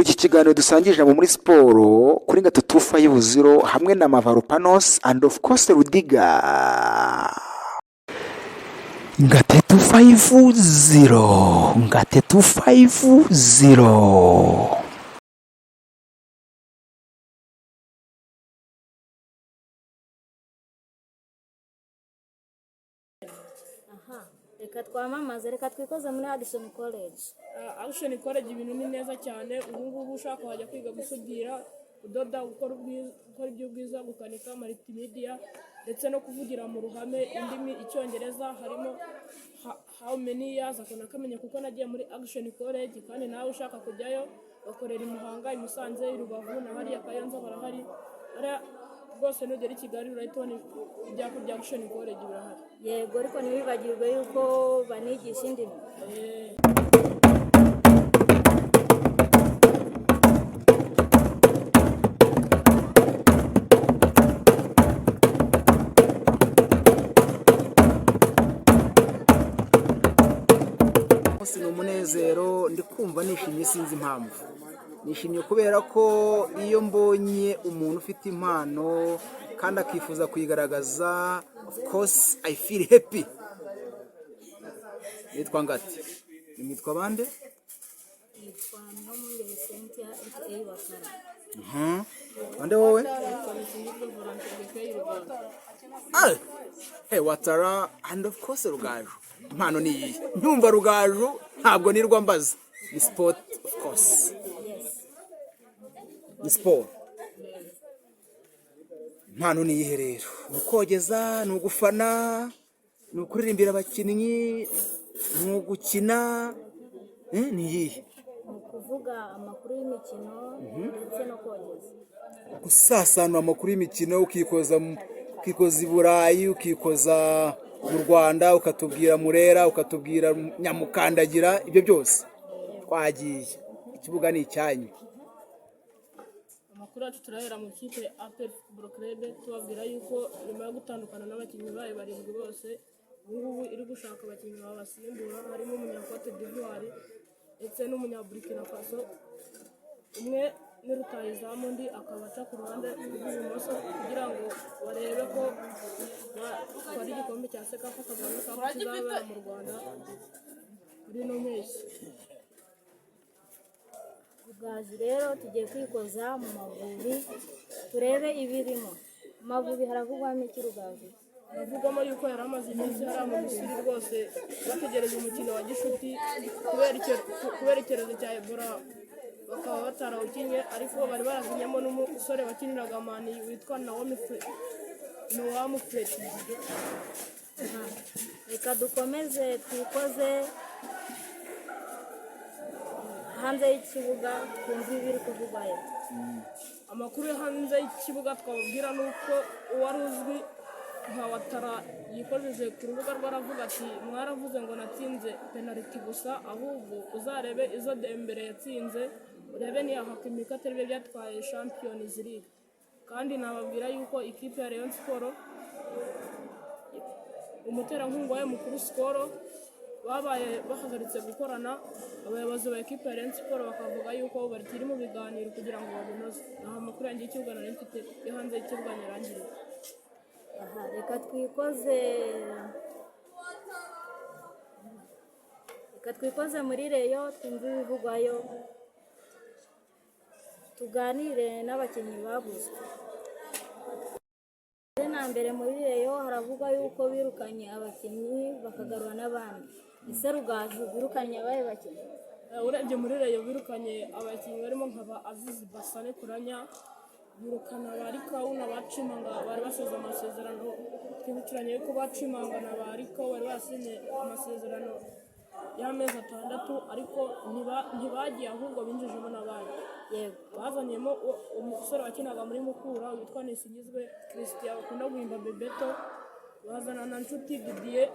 Iki kiganiro dusangije ijambo muri siporo kuri 350 hamwe na Mavarupanos and of course Rudiga. 350, 350. Aha, reka twamamaze, reka twikoze muri Action College. Action College ibintu ni neza cyane. Ubu ngubu ushaka wajya kwiga gusudira, kudoda, gukora iby'ubwiza, gukanika, multimedia ndetse no kuvugira mu ruhame indimi, Icyongereza harimo how many years ako nakamenya kuko nagiye muri Action College. Kandi nawe ushaka kujyayo, bakorera i Muhanga, i Musanze, i Rubavu na hariya Kayonza barahari. Hariya rwose nugera i Kigali urahita ubona ibyapa bya Action College birahari. Yego, ariko ntiwibagirwe yuko banigisha indimi. Munsi ni umunezero, ndi kumva nishimye, sinzi impamvu. Nishimye kubera ko iyo mbonye umuntu ufite impano kandi akifuza kuyigaragaza, of course I feel happy. Nitwa Ngati. Nitwa bande? Yitwa Niyomwungeri Cynthia aka Wakara. Bande wowe? Ah, hey, Watara and of course Rugaju. Impano ni iyi. Ntumva Rugaju ntabwo nirwa mbaza. Ni sport, of course. Yes. Ni siporo. Impano ni iyihe rero? Ni ukogeza, ni ugufana, ni ukuririmbira abakinnyi, ni ugukina, ni iyihe? Ni ukuvuga amakuru y'imikino ndetse no kogeza. Gusasanura amakuru y'imikino, ukikoza i Burayi, ukikoza mu Rwanda, ukatubwira Murera, ukatubwira Nyamukandagira, ibyo byose. Twagiye, ikibuga ni icyanyu. Amakuru yacu turahera mu kipe ya APR Football Club, tubabwira yuko nyuma yo gutandukana n'abakinnyi bayo barindwi bose, ubu ngubu iri gushaka abakinnyi babasimbura, harimo umunya Cote d'Ivoire ndetse n'umunya Burkina Faso. Umwe ni rutahizamu, undi akaba aca ku ruhande rw'ibumoso, kugira ngo barebe ko batwara igikombe cya CECAFA Kagame Cup kizabera mu Rwanda muri ino mpeshyi. Rugaju rero, tugiye kwikoza mu Mavubi turebe ibirimo. Mu Mavubi haravugwamo iki, Rugaju? Bavugamo yuko yari amaze iminsi hariya mu Misiri rwose bategereje umukino wa gishuti, kubera icyorezo cya Ebola bakaba batarawukinnye, ariko bari barazinyemo n'umusore wakiniraga Man U witwa Noam Freddy. Aha, reka dukomeze twikoze hanze y'ikibuga twumve ibiri kuvugwayo. Amakuru yo hanze y'ikibuga twababwira ni uko uwari uzwi nka Watara yikojeje ku rubuga rwe, aravuga ati: "Mwaravuze ngo natsinze penaliti gusa, ahubwo uzarebe izo Dembele yatsinze, urebe niya Hakimi ko atari byo byatwaye Champions League." Kandi nababwira yuko ikipe ya Rayon Sport, umuterankunga wayo mukuru Skol, babaye bahagaritse gukorana. Abayobozi ba ekipe ya Rayon Sport bakavuga yuko bakiri mu biganiro kugira ngo babinoze. Naho amakuru yanjye y'ikibuga nari mfite yo hanze y'ikibuga nyarangiriye. Aha, reka twikoze muri Rayon twumve ibivugwayo, tuganire n'abakinnyi baguzwe. Mbere na mbere muri Rayon haravugwa yuko birukanye abakinnyi bakagarura n'abandi. Ese Rugaju, birukanye abahe bakinnyi? Urebye muri Rayon birukanye abakinnyi barimo nka ba Azizi Basane Kuranya, birukana ba Rikawu na ba Cimanga bari basoza amasezerano. Twibukiranye yuko ba Cimanga na ba Rikawu bari barasinye amasezerano y'amezi 6, ariko ntibagiye, ahubwo binjijemo n'abandi. Bazanyemo umusore wakinaga muri Mukura witwa Nisingizwe Christian bakunda guhimba Bebeto, bazana na Nshuti Didier.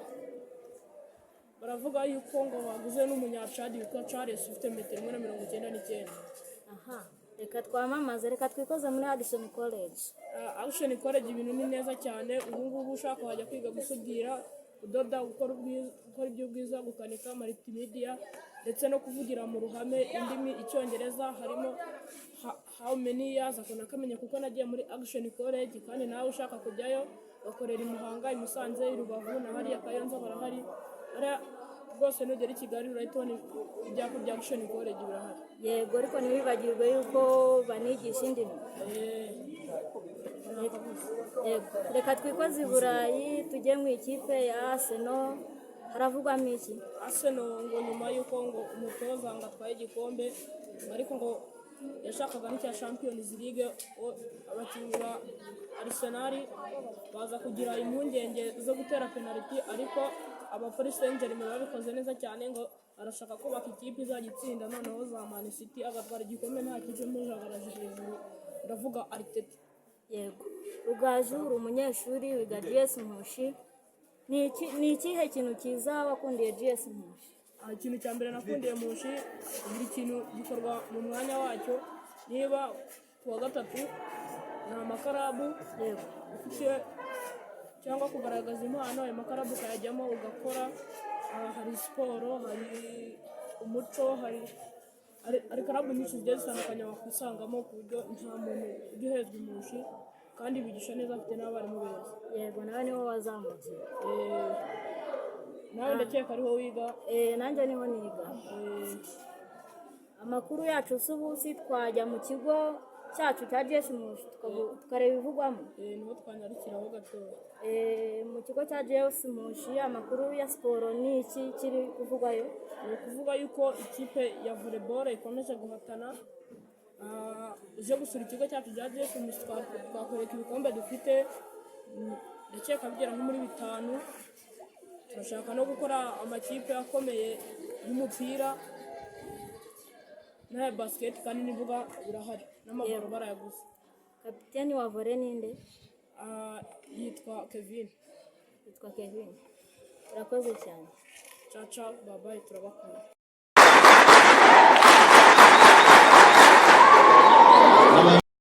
Baravuga yuko ngo baguze n'umunyacadi witwa Charles ufite metero 1.99. Aha, reka twamamaze, reka twikoze muri Action College. Action College ibintu ni neza cyane. Ubu ngubu ushaka wajya kwiga gusudira. Kudoda, gukora iby'ubwiza, gukanika, multimedia, ndetse no kuvugira mu ruhame indimi, Icyongereza harimo how many years, ako nakamenya kuko nagiye muri Action College. Kandi nawe ushaka kujyayo, bakorera i Muhanga, i Musanze, i Rubavu na hariya Kayonza barahari. Hariya rwose nugera i Kigali urahita ubona ibyapa bya Action College birahari. Yego, ariko ntiwibagirwe yuko banigisha indimi. Yego, reka twikoze i Burayi, tujye mu ikipe ya Arsenal. Haravugwamo iki? Arsenal ngo nyuma y'uko ngo umutoza ngo atwaye igikombe, ariko ngo yashakaga n'icya Champions League, abakinnyi ba Arsenal baza kugira impungenge zo gutera penalty, ariko aba Paris Saint-Germain babikoze neza cyane. Ngo arashaka kubaka ikipe izajya itsinda noneho za Man City, agatwara igikombe nta kipe imujagaraje hejuru, ndavuga Arteta. Yego, Rugaju, uri umunyeshuri wiga GS Mpushi. Ni ikihe kintu cyiza wakundiye GS Mpushi? Ikintu cya mbere nakundiye Mushi, buri kintu gikorwa mu mwanya wacyo. Niba ku wa gatatu ni amakarabu ufite cyangwa kugaragaza impano, ayo makarabu ukayajyamo ugakora. Hari siporo, hari umuco, hari karabu nyinshi zigiye zitandukanye wakwisangamo, ku buryo nta muntu ujya uhezwa i Mpushi, kandi bigisha neza, afite n'abarimu beza. Yego, nawe niho wazamukiye. Nawe ndakeka ariho wiga. Nanjye niho niga. Amakuru yacu si ubu, si twajya mu kigo cyacu cya GS Mpushi tukareba ibivugwamo? Niho twanyarukiraho gatoya. Mu kigo cya GS Mpushi, amakuru ya siporo ni iki kiri kuvugwayo? Ni ukuvuga yuko ikipe ya volleyball ikomeje guhatana. Uje gusura ikigo cyacu cya GS Mpushi, twakwereka ibikombe dufite. Ndakeka bigera nko muri bitanu. Turashaka no gukora amakipe akomeye y'umupira n'aya basket, kandi n'ibibuga birahari n'amabaro barayaguze. Kapiteni wa volley ninde? Yitwa Kevin. Yitwa Kevin. Urakoze cyane. Caca babaye, turabakunda.